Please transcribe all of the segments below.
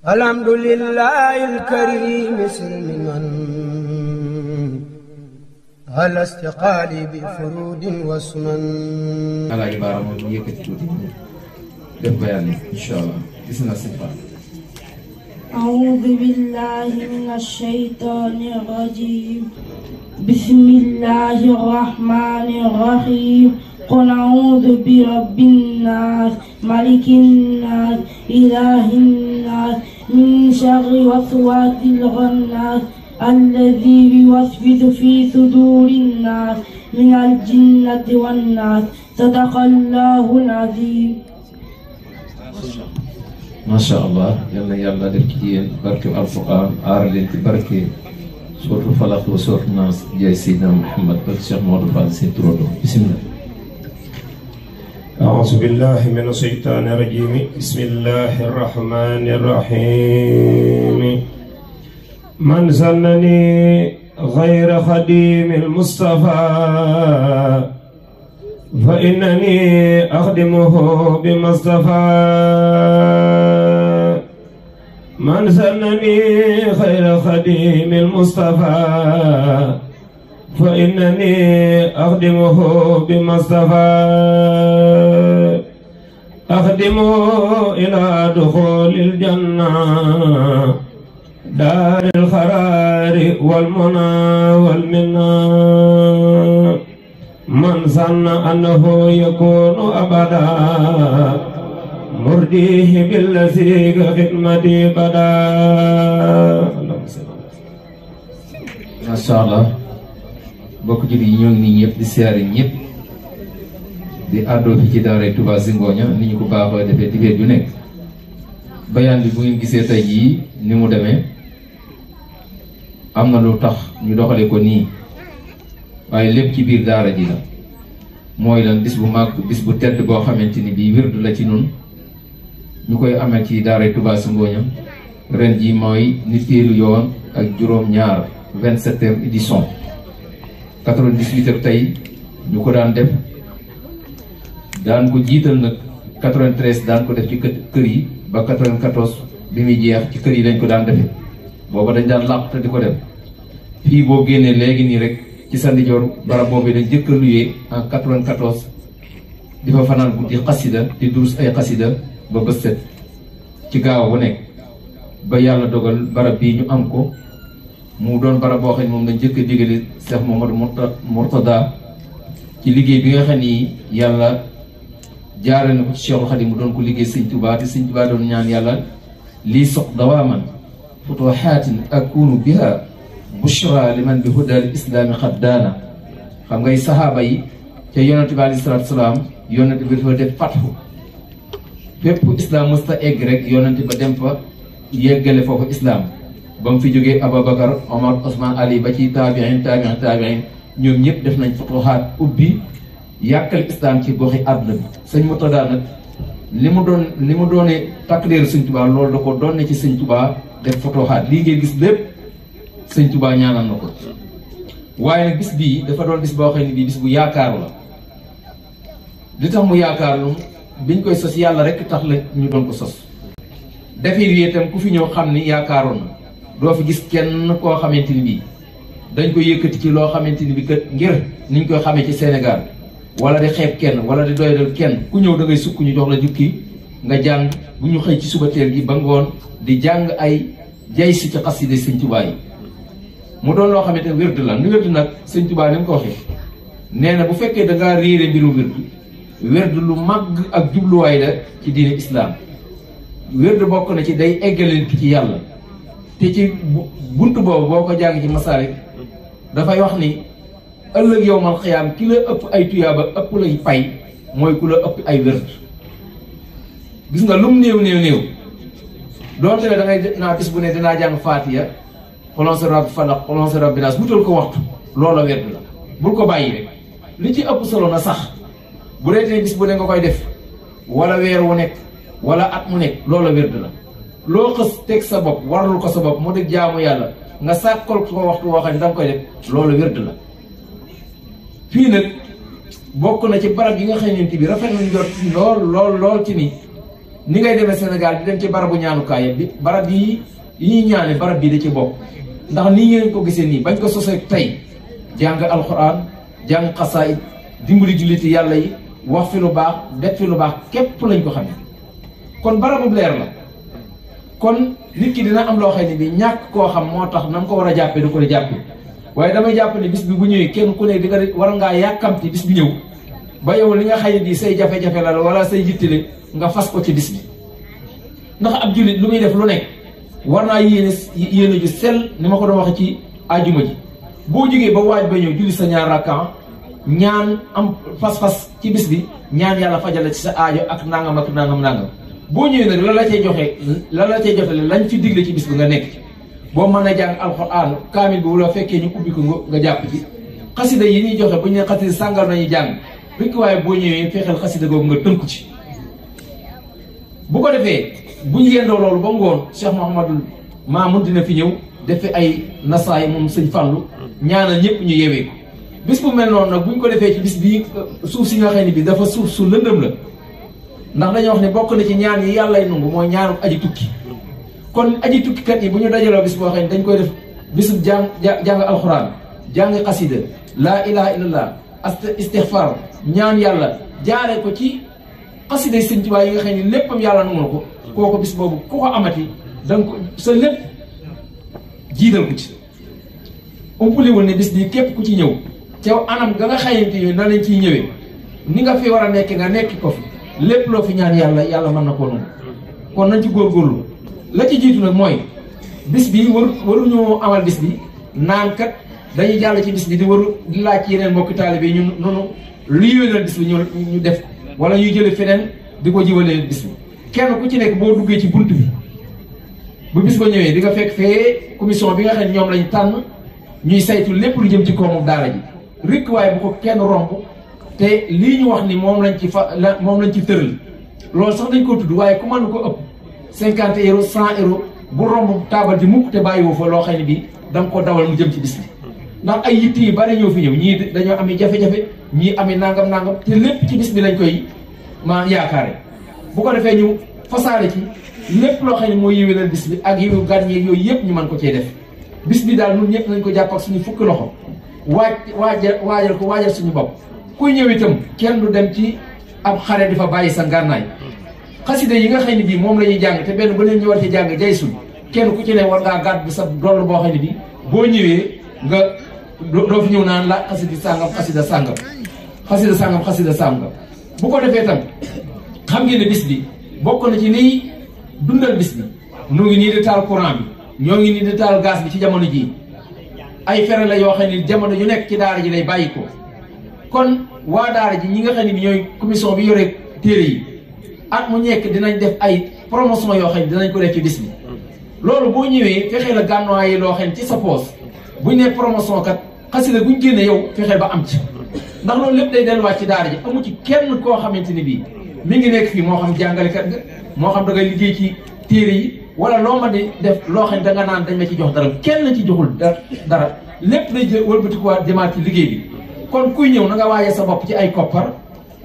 الحمد لله الكريم سلما على استقالي بفرود وسنن. على عبارة من يكتب دب بيان إن شاء الله. بسنا سفا. أعوذ بالله من الشيطان الرجيم. بسم الله الرحمن الرحيم. قل أعوذ برب الناس ملك الناس إله الناس من شر وسواس الخناس الذي يوسوس في صدور الناس من الجنة والناس. صدق الله العظيم. ما شاء الله. يلا دكتين بركة القرآن أرلين بركة سورة الفلق وسورة الناس جاي سيدنا محمد الشيخ محمد فاضل ترودو. بسم الله. أعوذ بالله من الشيطان الرجيم. بسم الله الرحمن الرحيم. من سنني غير خديم المصطفى فإنني أخدمه بما اصطفى. من سنني خير خديم المصطفى فإنني أخدمه بما اصطفى. أخدمه إلى دخول الجنة دار القرار والمنى والمنى. من ظن أنه يكون أبدا مرديه بالذي خدمتي بدا. ما شاء الله. bokk julli yi ñoo ngi nii ñëpp di siyaare ñëpp di àddoo fi ci daara Touba Zingoña ni ñu ko baaxoo defee dibéer ju nekk. bayaan bi bu ngeen gisee tey jii ni mu demee am na lu tax ñu doxale ko nii waaye lépp ci biir daara ji la. mooy lan bis bu màgg bis bu tedd boo xamante ni bii wirdu la ci nun ñu koy amee ci daara Touba Zingoña ren ji mooy nitteelu yoon ak juróom-ñaar 27e édition. 98 ak tey ñu ko daan def daan ko jiital nag 93 daan ko def ci kër yi ba 94 bi muy jeex ci kër yi lañ ko daan defee booba dañ daan làpp te di ko def. fii boo génnee léegi nii rek ci sa ndijoor barab boobu dañ jëkk a luyee en 94 di fa fanaan guddi xasida di durus ay xasida ba bës set ci gaaw bu nekk ba yàlla dogal barab bii ñu am ko. mu doon barab boo xam ne moom lañ jëkk a digale Cheikh Mouhamadou Mourtada ci liggéey bi nga xam ni yàlla jaare na ko ci Cheikhul Khadim mu doon ko liggéey sëñ Touba te sëñ Touba doon ñaan yàlla lii soq dawaaman futuhaatin akunu biha bushra liman bi hudal islami xaddaana. xam ngay sahaaba yi ca yonente bi alayhi salaatu salaam yonente bi dafa def fathu fépp islam mësta egg rek yonente ba dem fa yeggale foofu islam. ba mu fi jógee Aboubacar Omar Ousmane Ali ba ci taabiin ñoom ñëpp def nañ futuhaat ubbi yàkkal islam ci goxi àdduna bi. sëñ Murtada nag li mu doone takk-deeru sëñ Touba loolu da ko doon ne ci sëñ Touba def futuhaat lii ngeen gis lépp sëñ Touba ñaanal na ko. waaye nag bis bii dafa doon bis boo xam ne bii bis bu yaakaaru la. li tax mu yaakaaru biñ koy sos yàlla rek tax la ñu doon ko sos. dafay wéetam ku fi ñëw xam ni yaakaaroon na. doo fi gis kenn koo xamante ni bii dañ koy yëkkati ci loo xamante ni bi kat ngir niñ koy xamee ci Sénégal wala di xeeb kenn wala di doyadal kenn ku ñëw da ngay sukk ñu jox la jukki nga jàng bu ñu xëy ci suba teel gi ba ngoon di jàng ay jay si ci xasida sëñ Tuubaa yi. mu doon loo xamante ne wérdu la nu wérdu nag sëñ Tuubaa ni mu ko waxee nee na bu fekkee da ngaa réere mbirum wérdu lu màgg ak jubluwaay la ci diine islam. wérdu bokk na ci day eggaleen ki ci yàlla. te ci bunt boobu boo ko jàng ci masaalik dafay wax ni ëllëg yowmal xiyaam ki la ëpp ay tuyaaba ëpp lay pay mooy ku la ëpp ay wérd. gis nga lum néew doonte ne da ngay naa bis bu ne dinaa jàng faatiya xolon sa rabbi falaq xolon sa rabbi naas butal ko waxtu loola wérd la bul ko bàyyi rek li ci ëpp solo na sax bu dee te bis bu ne nga koy def wala weer wu nekk wala at mu nekk loola wérd la. loo xës teg sa bopp warlul ko sa bopp mu dëgg jaamu yàlla nga sàkkal ko waxtu woo xam ne danga koy def loolu wérd la. fii nag bokk na ci barab yi nga xamante bi rafet nañ jot lool ci ni ni ngay demee Sénégal di dem ci barabu ñaanukaay bi barab yi ñuy ñaane barab bii da ci bokk ndax nii ngeen ko gisee nii bañ ko sosee tey jàng alxuraan jàng xasaayid dimbali julliti yàlla yi wax fi lu baax def fi lu baax képp lañ ko xamee kon barabu leer la kon nit ki dina am loo xam ne bi ñàkk koo xam moo tax na nga ko war a jàppee du ko di jàppee waaye damay jàpp ne bis bi bu ñëwee kenn ku ne di nga war ngaa yàkkamti bis bi ñëw ba yow li nga xëy bi say jafe-jafe la wala say yittile nga fas ko ci bis bi ndax ab jullit lu muy def lu nekk war naa yéene ju sell ni ma ko doon waxe ci ajuma ji boo jógee ba waaj ba ñëw julli sa ñaar rakkaan ñaan am fas-fas ci bis bi ñaan yàlla fajala ci sa aajo ak nangam ak nangam boo ñëwee nag la cay jotale lañ fi digle ci bis bi nga nekk ci boo mën a jàng alxuraan kaamil bi wala fekkee ñu ubbi ko nga jàpp ci xasida yi ñuy joxe bu ñu ne xasida sàngal nañu jàng rek waaye boo ñëwee fexeel xasida googu nga tënku ci bu ko defee bu ñu yendoo loolu ba ngoon Cheikh Mouhamadul Mamoun dina fi ñëw defe ay nasaay moom sëñ Fallou ñaanal ñëpp ñu yewee ko bis bu mel noonu nag bu ñu ko defee ci bis bii suuf si nga xam ne bi dafa suuf su lëndëm la ndax dañoo wax ne bokk na ci ñaan yi yàllay nangu mooy ñaanu aji tukki kon aji tukkikat yi bu ñu dajaloo bis boo xam ne dañ koy def bisu jàng alxuraan jàng xasida laa ilaha illallah istixfar ñaan yàlla jaaree ko ci xasida Sëñ Tuubaa yi nga xam ne léppam yàlla nangu na ko kooku bis boobu ku ko amati danga ko sa lépp jiital ko ci umpuliwul ne bis bi képp ku ci ñëw ca anam ga nga xayante yooyu na lañ ciy ñëwee ni nga fi war a nekk nga nekk ko fi lépp loo fi ñaan yàlla mën na koo nangu kon nañ ci góorgóorlu la ci jiitu nag mooy bis bi waruñu amal bis bi naan kat dañuy jàll ci bis bi di waru di laaj ci yeneen mbokki taalibe yi ñun noonu lu yéwénal bis bi ñu def ko wala ñuy jële feneen di ko jiwalee bis bi kenn ku ci nekk boo duggee ci bunt bi bu bis ba ñëwee di nga fekk fee commission bi nga xam ne ñoom lañ tànn ñuy saytu lépp lu jëm ci koomu daara ji rikk waaye bu ko kenn romb te lii ñu wax ni moom lañ ci tëral loolu sax dañ ko tudd waaye ku mën ko ëpp 50 euros 100 euros bu romb taabal ji mukk te bàyyiwoo fa loo xam ne bi da nga ko dawal mu jëm ci bis bi ndax ay yitt yi bari ñëw fi ñëw ñii dañoo ami jafe-jafe ñii ami nangam te lépp ci bis bi lañ koy yaakaare bu ko defee ñu fasaale ci lépp loo xam ne mooy yéwénal bis bi ak yiwu gan ñi yooyu yëpp ñu mën ko cee def bis bi daal ñun ñëpp nañ ko jàpp ak suñu fukki loxo waajal ko waajal suñu bopp kuy ñëw itam kenn du dem ci ab xare di fa bàyyi sa ngànnaay xasida yi nga xam ne bii moom la ñuy jàng te benn ba leen ñu war ci jàng jay sul kenn ku ci ne war ngaa gàtt bi sa doll boo xam ne bii boo ñëwee nga doo fi ñëw naan la xasida sàngam xasida sàngam bu ko defee tam xam ngeen ne bis bi bokk na ci liy dundal bis bi ñu ngi nii di taal courant bi ñoo ngi nii di taal gaz bi ci jamono jii ay fere la yoo xam ne jamono yu nekk ci daara ji lay bàyyi ko kon waa daara ji ñi nga xam ne bi ñooy commission bi yore téere yi at mu nekk dinañ def ay promotion yoo xam ne dinañ ko def ci bis bi loolu boo ñëwee fexee la gànnuwaay yi loo xam ne ci sa poos buñ ne promotion kat xasida buñ génne yow fexee ba am ci ndax loolu lépp day delluwaat ci daara ji amu ci kenn koo xamante ni bii mi ngi nekk fii moo xam jàngalekat nga moo xam da ngay liggéey ci téere yi wala loo ma di def loo xam ne da nga naan dañ ma ci jox dara kenn ci joxul dara lépp day jël wëlbatikuwaat jëmaat ci liggéey bi kon kuy ñëw na nga waajal sa bopp ci ay koppar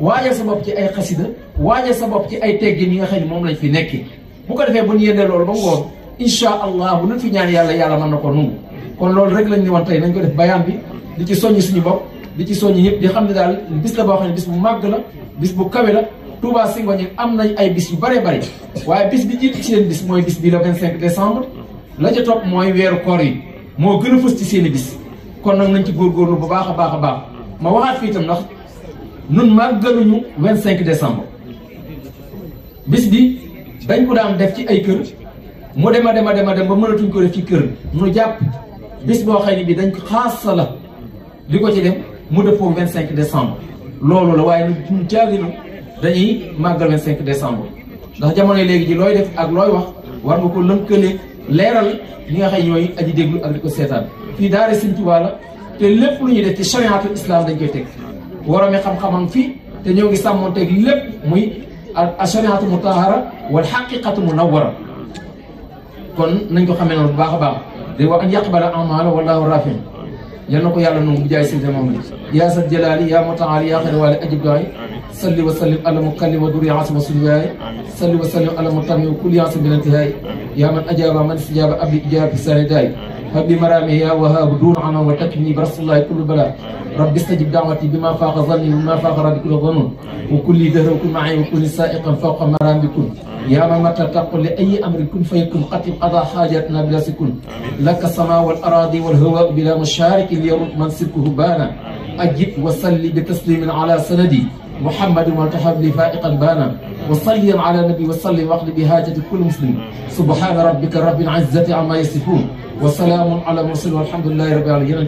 waajal sa bopp ci ay xasida waajal sa bopp ci ay teggin yi nga xam ne moom lañ fi nekki bu ko defee bu ñu yendee loolu ba ngoon insha allah bu ñu fi ñaan yàlla mën na ko nungu kon loolu rek lañ ni woon tey nañ ko def bayaan bi di ci soññi suñu bopp di ci soññi ñëpp di xam ne daal bis la boo xam ne bis bu màgg la bis bu kawe la Touba Zingonia am nañ ay bis yu bëree bëri waaye bis bi jiitu ci seen bis mooy bis bi le 25 décembre la ca topp mooy weeru koor yi moo gën a fës ci seen i bis kon nag nañ ci góorgóorlu bu baax a baax a baax ma waxaat fii itam ndax nun màggaluñu 25 décembre bis bi dañ ko daan def ci ay kër mu dem ba mënatuñ ko def ci kër nu jàpp bis boo xëy ni bi dañ ko xaasa la di ko ci dem mu dëppoo 25 décembre loolu la waaye ñu jaaginu dañuy màggal 25 décembre ndax jamono léegi ji looy def ak looy wax war nga ko lënkale leeral ñi nga xëy ñooy aji déglu ak di ko seetaan fii daara Sëñ Tuubaa la te lépp lu ñuy def ci chariatul islam dañ koy teg waroomi xam-xamam fii te ñoo ngi sàmmonteeg lépp muy a chariatu mutahara wal xaqiqatu munawwara kon nañ ko xamee noonu bu baax a baax de wa an yaqbala amala wallahu rafin yal na ko yàlla noonu bu jaay sëñ moom yaa sa jalaali yaa mutaali yaa xayra waali ajib doy صل وسلم على مكلم ودوري عاصم وسلواي صل وسلم على متمم كل عاصم من انتهاء يا من أجاب من استجاب أبي إجابة سانداي هب مرامي يا وهاب دون عنا وتكني برسول الله كل بلاء رب استجب دعوتي بما فاق ظني وما فاق ربي كل ظنون وكل دهر وكل معي وكل سائقا فوق مرام بكل يا من متى تقول لأي أمر كن فيكن قتل قضى حاجاتنا بلا سكون لك السماء والأراضي والهواء بلا مشارك ليرد من سلكه بانا أجب وصلي بتسليم على سندي محمد والتحب لي فائقا بانا وصلي على النبي وصلي واقضي بحاجة كل مسلم سبحان ربك رب العزة عما يصفون وسلام على المرسلين والحمد لله رب العالمين.